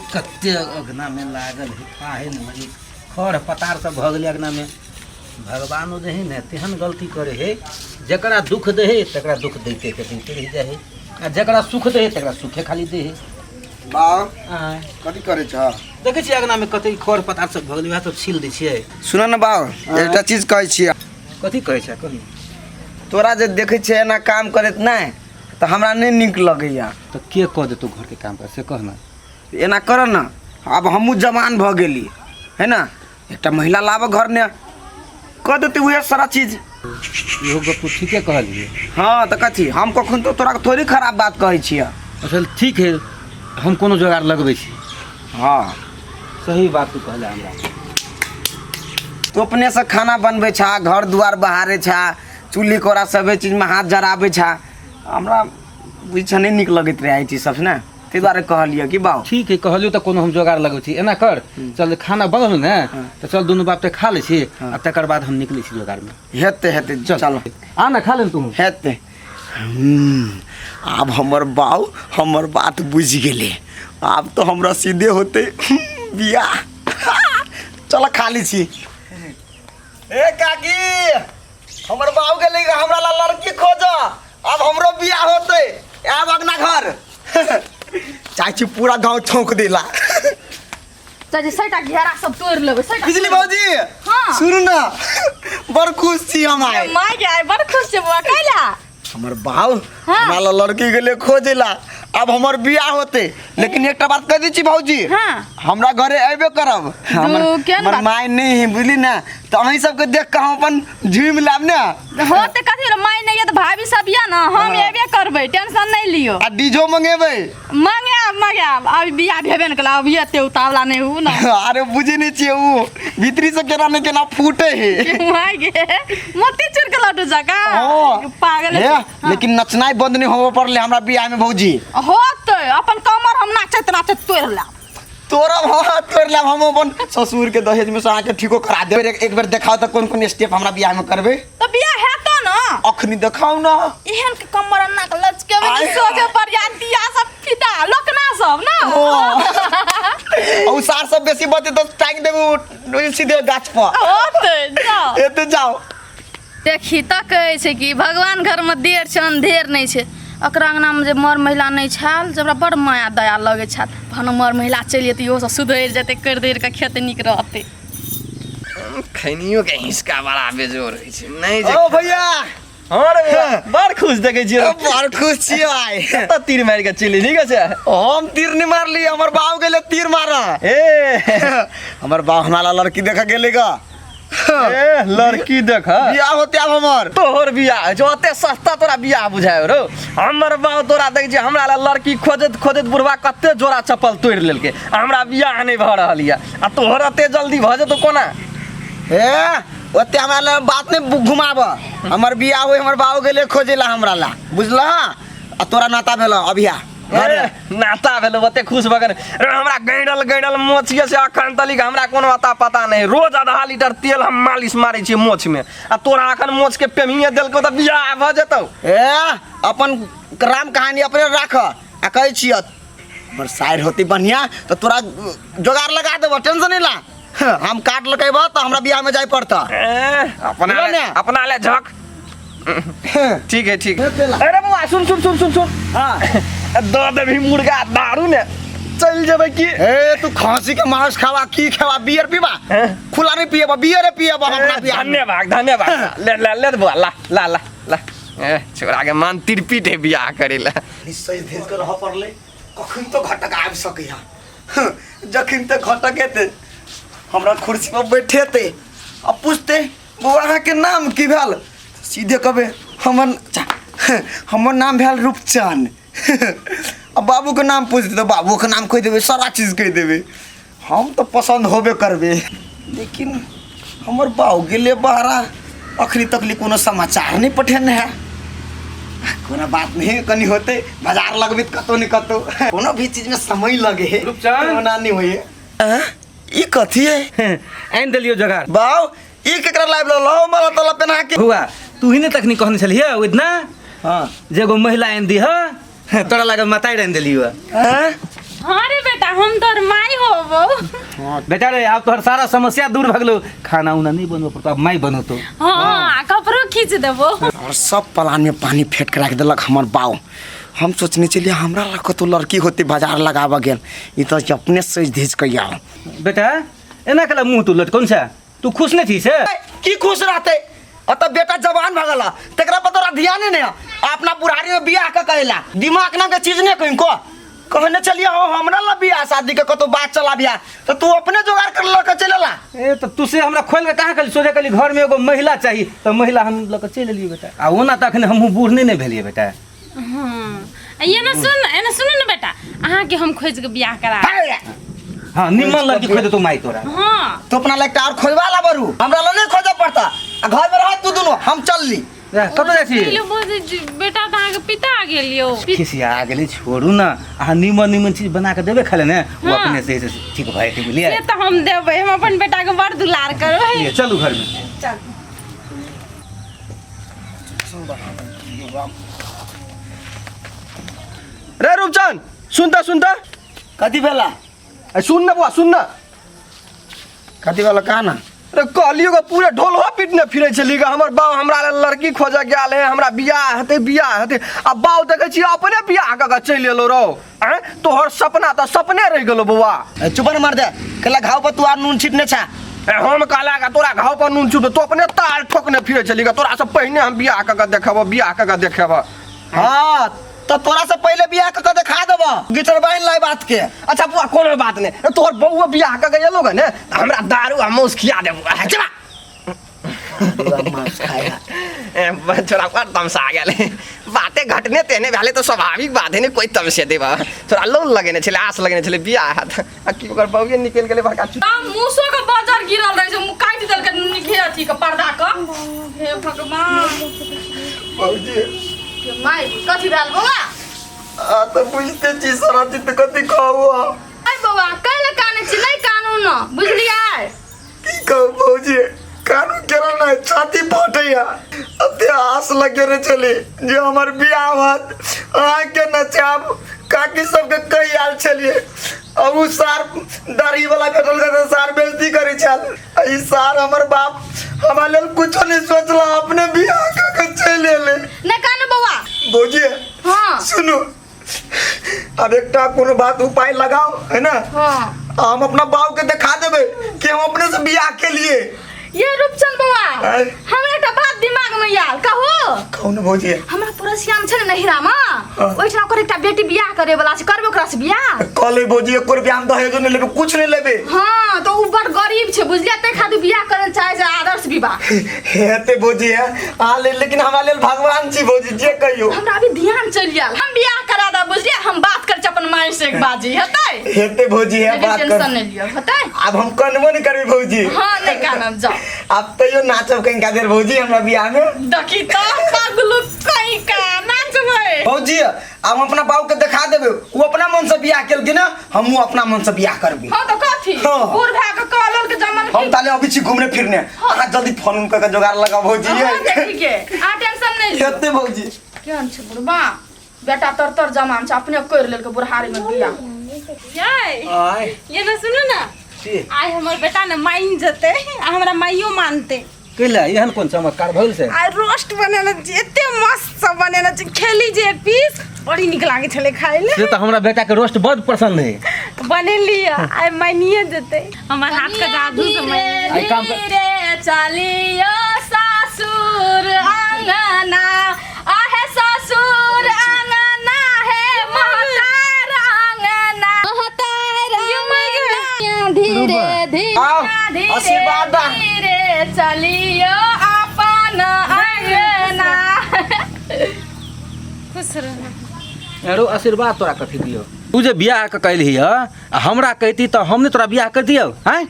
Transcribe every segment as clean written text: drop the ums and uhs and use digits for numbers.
कते अगनामे लागल है काहे ने लगे खर पतार सब भऽ गेलै अगनामे। भगवानो जे है ने तेहन गलती करे है, जकरा दुख दे है तकरा दुख दैते के दैते रहि जाइ है, आ जकरा सुख दे है तकरा सुखे खाली दे है। बाउ आँय, कथी करै छ? देखै छियै अगनामे कते खर पतार सब भऽ गेलै, वएह सब छील दै छियै। सुन न बाउ, एकटा चीज कहै छियै। कथी कहै छै कही? तोरा जे देखै छियै एना काम करैत नहि तऽ हमरा नहि नीक लगैया। तऽ के कऽ देतौ घरके काम काज से कह न। एना कर न, आब हमहूँ जवान भऽ गेली है ना, एकटा महिला लाबऽ घरमे कऽ देतै उएह सारा चीज। इहो गप तू ठीके कहलियै। हाँ तऽ कथी हम कखन तो तोरा थोड़ी खराब बात कहै छियै। अच्छा ठीक है, हम कोनो जोगाड़ लगबै छी। हाँ सही बात तू कहले हमरा। तू अपनेसँ खाना बनबै छा, घर दुआर बहारै छा, चूल्ही कोड़ा सभे चीजमे हाथ जराबै छा, हमरा बुझ नहि नीक लगैत रहै एहि चीज सब ने, ताहि दुआरे कहलियै कि बाउ। ठीक है कहलियौ तऽ कोनो हम जोगाड़ लगबै छी। एना कर, चल खाना बनल ने तऽ चल दुनू बाप तऽ खा लै छी आ तकर बाद हम निकलै छी जोगाड़मे। हेतै हेतै, चल आ ने खा ले तू। हेतै। आब हमर बाउ हमर बात बुझि गेलै, आब तऽ हमरा सीधे होतै बियाह। चल खा लै छी। ए काकी, हमर बाबू गेलै हमरा ला लड़की खोज, अब हमरो बियाह होतै, आब अगना घर चाची पूरा गांव ठोक देला। चाची सैटा घेरा सब तोड़ लेबै सैटा। बिजली भौजी। हाँ। सुनू ना, बड़ खुश छी हम आइ। माय गे, आइ बड़ खुश छै बौआ, कैला? हमर बाऊ हाँ। हमरा ला लड़की गेलै खोजेला, अब हमर बियाह होते। लेकिन एकटा बात कह दै छी भौजी। हाँ। हमरा घरे अयबे करब। हमर केहन हमर बात? माय नहीं है बुझली ना, तऽ अहीं सबके देख के हम अपन झूमि लाब ने। हो तऽ कथी रे, माय नहीं है तऽ भाभी सब या ना, हम एबे करबै, टेंशन नहीं लियो। आ डीजो मंगेबै? मंगायब मंगायब, अभी बियाह भेबे ने केला, अभी एते उतावला नहीं हु ना। अरे बुझे नहीं छियै, उ भीतरी से केना ने केना फूटे है। माय गे, मोती चूर के लड्डू जकाँ। हाँ। पागल हे, है। लेकिन नचनाइ बंद नहीं होबे पड़ले हमरा बियाह में भौजी। होतै, अपन कमर हम नाचैत नाचैत तोड़ि लेब। तोड़ब, हाँ तोड़ लेब। हम अपन ससुर के दहेज में से अहाँके ठीको करा देब। एक बेर देखाओ तऽ कोन कोन स्टेप हमरा बियाह में करबै। तऽ बियाह हेतौ न? अखनी देखाउ न। एहन के कमर अन्ना के लचकेबै आय। सोझे पर या सब फिदा लोकना सब ना। ओ सार सब बेसी बते तऽ टांग देबू सीधे गाछ पर। होतै जाओ। एते जाओ। देखी तऽ कहै छै कि भगवान घरमे देर छै अन्धेर नहि छै। ओकरा अङ्गनामे जे मर महिला नहि छल जे हमरा बड़ माया दया लगै छल, भने मर महिला चलि जेतै इहो सब सुधरि जेतै, करि धरि कऽ खेत नीक रहतै। खैनियो के हिसका बड़ा बेजोड़ होइ छै नहि जे ओ भैया। हाँ रे बौआ, बड़ खुश देखै छियौ। बड़ खुश छियै आइ। कतऽ तीर मारि कऽ चलि ठीक छै? हम तीर नहि मारली, हमर बाप गेलै तीर मारऽ। ए हमर बाप हमरा ला लड़की देखऽ गेलै ग। ए लड़की देख बियाह होते आब हमर। तोहर बियाह होइ छौ, ओते सस्ता तोरा बियाह बुझाय रौ? हमर बाप तोरा देख जे हमरा ला लड़की खोजैत खोजैत बुढ़वा कते जोड़ा चप्पल तोड़ि लेलकै आ हमरा बियाह नहि भऽ रहल यऽ, आ तोहर एते जल्दी भऽ जेतौ कोना? ए ओते हमरा ला बात नहि घुमाब, हमर बियाह होय, हमर बाबू गेलै खोजे ला हमरा ला, बुझलह? आ तोरा नाता भेल अभिया। अरे नाता भेल ओते खुश भऽ गेल रे। हमरा गैरल गैरल मोछ ये से अखन तलिक हमरा कोनो अता पता नहि, रोज आधा लीटर तेल हम मालिश मारै छियै मोछ में, आ तोरा अखन मोछ के पेमिये देलकौ तऽ बियाह भऽ जेतौ। ए अपन राम कहानी अपने राख, आ कहै छियै हमर साइड होती बढ़िया तऽ तोरा जोगाड़ लगा देबो, टेंशन नहि ला। हम काट लकेबो तऽ हमरा बियाह में जाय पड़तऽ। ए, अपना बोलो ले ने। अपना ले झक। ठीक है ठीक है। अरे बौआ सुन सुन सुन सुन सुन। हाँ। दऽ देबही मुर्गा दारू ने चलि जेबै की? ए तू खांसी के मांस खावा की खावा, बियर पीबा? हैं? खुला नहीं पिएबा, बियरे पिएबा हम अपना बियाह में। धन्यवाद धन्यवाद। ले ले ले बौआ, ला ला ला ला। ए छोरा के मन तिरपिट है बियाह करे ला। निश्चय भेज के रह पड़ले, कखन तो घटक आबि सकैया। जखन तक घटक एतै हमरा कुर्सी पर बैठेतै आ पूछतै बौआ अहाँके नाम की भेल, सीधे कहबै हमर नाम भेल रूपचन। आ बाबूके नाम पूछतै तऽ बाबूके नाम कहि देबै, सारा चीज कहि देबै, हम तऽ पसन्द होबे करबै। लेकिन हमर बाबू गेलै बहरा, अखनी तकली कोनो समाचार नहि पठेने है। कोनो बात नहीं, कनी होते बाजार लगबे तऽ कतौ ने कतौ कोनो भी चीज में समय लगे है, रूपचंद। ओना नहीं होए। आँ? ई कथी है? आनि देलियौ जोगाड़। बाउ ई केकरा लाइब ललो माला तला पेन्हा के? बौआ तू ही ने तखनी कहने छलियै ओहि दिना हाँ। जे एगो महिला आनि दीह, तोरा लागल मतारि आनि देलियौ। आँ? हाँ रे बेटा, हम तोर माई होबो। बेटा रे, आब तोहर सारा समस्या दूर भऽ गेलौ। खाना उना नहीं बनबऽ पड़तो, आब माय बनौतो। हाँ, आ कपड़ो खींच देबो। और सब प्लान में पानी फेंट के राखि देलक हमर बाऊ। हम सोचने छलियै हमरा लग कतौ लड़की होते बाजार लगाबऽ गेल, ई तऽ अपने सजि धजि कऽ आयल। बेटा, एना केला मुँह तू लटकौन छै? तू खुश नहीं थी से? की खुश रहते? अतः बेटा जवान भऽ गेला, तकरा पर तोरा ध्याने नहीं है। अपना बुढ़ारी में बियाह के कहेला दिमाग नाम के चीज नहीं कहीं को कहने चलिए हो हमरा ला बियाह शादी के कतौ बात चला बियाह तो तू अपने जोगाड़ कर लऽ के चलेला। ए तो तू से हमरा खोल के कहाँ कहली? सोझे कहली घर में एगो महिला चाहिए, तो महिला हम लऽ के चलि एलियै बेटा। आ ओना तऽ अखन हमहूँ बूढ़ नहि ने भेलियै बेटा। हाँ, ये ना सुन, ये ना सुन ना बेटा, अहाँ के हम खोज के बियाह करा। हाँ, निम्न लड़की खोज देतौ माई तोरा। हाँ। तू अपना लायक और खोजवा ला बरू, हमरा ला नहीं खोजे पड़ता। आ घर में रह तू दोनों, हम चल ली। कतऽ जाइ छी? पहिले बोझ बेटा तऽ अहाँके पिता गेल यौ। खिसिया गेलै, छोड़ू ना। अहाँ निमन निमन चीज बना के देबै खाले ने, वो हाँ। अपने से ठीक भए जेतै, बुझलियै? से तऽ हम देबै, हम अपन बेटा के बड़ दुलार करबै। लिए, चलू घर में। चल। रे रूपचंद, सुनता सुनता। कथी भेला? ए, सुन ना बुआ, सुन ना। कथी भेला कहा ना? रे कहलियो के पूरे ढोलवा पीटने फिरे छली गे, हमर बाप हमरा लेल लड़की खोजे गेल है, हमरा बियाह हेतै बियाह हेतै, आ बाप देखै छी अपने बियाह कऽ के चलि एलो रौ। आँय, तोहर सपना तऽ सपने रहि गेलो बौआ। ए, चुप न मार दे, कहला घाव पर तू आर नून छिटने छा। ए, हम कहला के तोरा घाव पर नून छुटो, तू अपने तार ठोकने फिरे छली गे, तोरा से पहिने हम बियाह कऽ के देखब, बियाह कऽ के देखब। हाँ, तो तोरा से पहले बियाह कऽ के देखा देब, गिटर बान्हि लै बात के। अच्छा बुआ, कोनो बात नहि, तोहर बौआ बियाह कऽ के एलो गे ने, तऽ हमरा दारू आ मांस खिया देबो। चला छोरा पर तमसा गेलै। बाते घटने तेहने भेलै तऽ स्वाभाविक बात है ने, कोई तमसे देब। थोड़ा लोल लगेने छलै, आस लगेने छलै बियाह हैत, आ की ओकर बौए निकलि गेलै बड़का चु- आ मूसो के बजर गिरल रहे छै, मुँह काटि देलकै निके अथी के पर्दा के। हे भगवान। भौजी। के माय, कथी भेल बौआ? आ तऽ बुझिते छी सारा चीज, तऽ कथी कहू हम? ऐ बौआ, कैले कानै छी? नहि कानू न, बुझलियै? की कहू भौजी, कानू केना नहि, छाती फटैया। एते आस लगेने छली जे हमर बियाह होत, अहाँके नचाब, काकी सबके कहि आयल छलियै। अब उ सार दाढ़ी वाला भेटल रहे, सार बेइज्जती करै छल। आ ई सार हमर बाप हमरा लेल कुछो नहीं सोचला, अपने बियाह कऽ के चलि एलै। नहि कानू बौआ। भौजी। हाँ। सुनू, अब एकटा कोनो बात उपाय लगाओ है ना। हाँ। हम अपना बाप के दिखा देबे कि हम अपने से बियाह के लिए। ये रूपचंद बौआ, आय। हमरा एकटा बात दिमाग में आयल, कहू? कहू ने भौजी। हमरा पड़ोसिया में छै ने नहिरा में, हाँ। ओहिठाम ओकर एकटा बेटी बियाह करे वाला छै, करबै ओकरा से बियाह? कहले भौजी, एको रुपया हम दहेजो नहीं लेबे, कुछ नहीं लेबे। हाँ, तो उ बड़ गरीब छै बुझलियै, ताहि खातिर बियाह करे लए चाहै छै आदर्श विवाह। हेते भौजी है आ ले, लेकिन हमरा लेल भगवान छी भौजी, जे कहियो। हमरा अभी ध्यान चलि आयल, हम बियाह करा देब बुझलियै, हम बात करै छी अपन माय से एक बाजी, हेतै? हेते भौजी है, लेकिन बात कर। टेंशन नहि लिअ, हेतै? आब हम कनबो नहीं करबी भौजी। हाँ, नहि कानब, जाओ। आब तैयो नाचब कहीं देर भौजी हमरा बियाह में। देखी तऽ पगलू कहीं का नाचबै। भौजी, आब हम अपना बाबू के देखा देबे, वो अपना मन से बियाह केलखिन ना, हमहूँ अपना मन से बियाह करबी। हाँ तो कथी? हाँ। बूढ़ भए के कहलल के जमन हम ताले अभी छी घूमने फिरने, अहाँ जल्दी फोन उन करके जोगाड़ लगाओ भौजी। हाँ, ठीक है, अहाँ टेंशन नहीं लिअ। हेते भौजी। केहन छै बुढ़बा, बेटा तर तर जमान छै, अपने कर लेलकै बुढ़ारी में बियाह। याय, आय। ये ना सुनू ना, की? आइ हमर बेटा ने मान जेतै आ हमरा माइयो मानतै। कैला एहन कोन चमत्कार भइल से? आ रोस्ट बनेने छी, एते मस्त सब बनेने छी, खेली जे एक पीस बड़ी नीक लागै छलै खाय ले। से तऽ हमरा बेटा के रोस्ट बड पसंद है। बनेली आइ मानिए जेतै, हमर हाथ के जादू से मानि आइ काम कर- धीरे चलियो सासुर अंगना, आहे ससुर अंगना हे महतार अंगना, महतार अंगना, धीरे धीरे आओ, धीरे आशीर्वाद दा। धीरे चलियो अपन अंगना। खुश रह। अरे आशीर्वाद तोरा कथी दियौ? तू जे बियाह के कैलही ह, आ हमरा कहती तऽ हम नहि तोरा बियाह कर दियौ? आँय,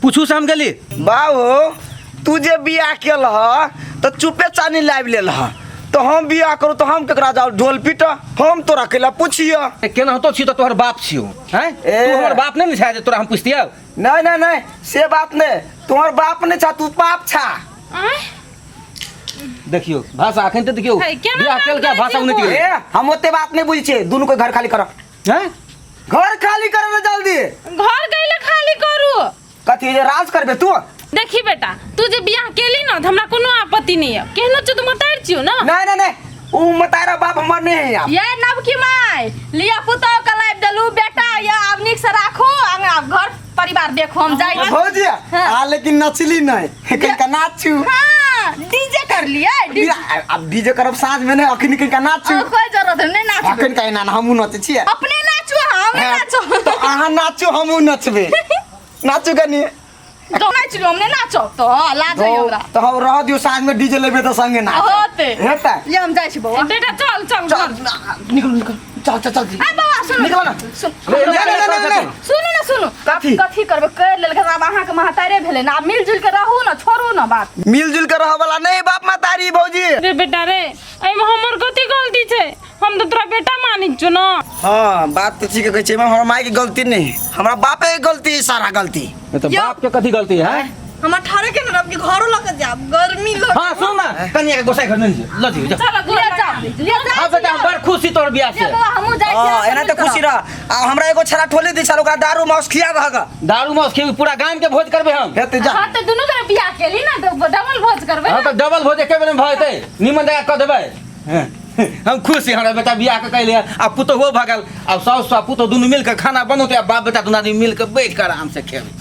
पूछू से हम गेली। बाबू, तू जे बियाह केल ह तऽ चुपे चानी लाबि लेल ह, तऽ हम बियाह करू तऽ हम केकरा जाउ ढोल पीट? हम तोरा कैला पुछिय? केनाहितो छी तऽ तोहर बाप छियौ। आँय, ए। तू हमर बाप नहि ने छे जे तोरा हम पुछतियौ? नहीं नहीं नहीं, से बात नहीं, तुम्हार बाप नहीं छा, तू पाप छा। आँय? देखियौ भाषा अखन तऽ देखियौ है, केना बियाह बात केलकै करै भाषा छियै उन्नति बोल? ए, हम ओते बात नहीं बुझै छियै, दुनू के घर खाली कर। हैं? घर खाली करे ले। अथी जे राज करबे तू। देखी बेटा, तू जे बियाह केली ना त हमरा कोनो आपत्ति नहीं है, केहनो छौ त मतार छियौ ना। नहीं नहीं नहीं, ऊ मतारा बाप हमर नहीं है। ये नवकी माय लिया पुतोह के लाइब देलू बेटा, ये आब नीक से राखू, आब घर परिवार देखो, हम जाइ छी। भौजी हाँ। आ लेकिन नचली नहीं, कहीं नाचू। हाँ, डीजे कर लिए डीजे। अब डीजे करब साँझ में नहीं, अखनी कहीं नाचू। आ, कोई जरूरत नहीं नाचबे। अखन कहीं ना हमहूँ नचै छियै। अपने नाचू, हम हाँ, नाचो। तो अहाँ नाचू, हमहूँ नचबे, नाचू कनी। तो नाच लो, हमने नाचो तो लाज है हमरा। तो हम रह दियो, साँझ में डीजे लेबे तो संगे नाच होते। हेतै। ये हम जाइ छी बौआ। बेटा चल चल चल घर। निकल निकल, चल चल चल। आ बौआ सुनू। निकलो ना। सुन। नहीं, नहीं, नहीं, नहीं, नहीं। सुनू ना, सुनू। कथी? कथी करबै, कर लेलकै आब अहाँके महतारे भेलै ना, आब मिलजुल के रहू ना, छोड़ू ना बात। मिलजुल के रह वाला नहीं बाप महतारी भौजी। रे बेटा रे, एहिमे हमर कथी गलती छै? हम तऽ तोरा बेटा मानै छियौ ना। हाँ बात तो ठीक कहै छै, एहिमे हमर माय के गलती नहीं, हमरा बापे के गलती है, सारा गलती। तो यौ। बाप के कथी गलती है? हमरा ठाड़े के ना कि घरो लग जाब, गर्मी लग। हाँ सुन ना, कनिया के गोसाई घर नहीं ल जी जा। चल ले जाओ, ले जाओ। हाँ बेटा, हम बड़ खुशी तोर बियाह से। ले बौआ, हमहूँ जाइ छी। हाँ एना तो खुशी रह। आ हमरा एगो छड़ा ठोली दी छल, ओकरा दारू मांस खिया दहक। दारू मांस खेबी, पूरा गाम के भोज करबे हम। हेतै जा। हाँ तऽ दुनू गोरे बियाह केली ना तऽ डबल भोज करबै। हाँ तो डबल भोज एके बेर में भऽ जेतै, निमन जगह कऽ देबै। हाँ, हम खुश छी, हमरा बेटा बियाह के कैले आ पुतोहुओ भऽ गेल। आब साउस आ पुतोह दुनू मिल के खाना बनौतै आ बाप बेटा दुनू आदमी मिल के बैठ के आराम से खेबै।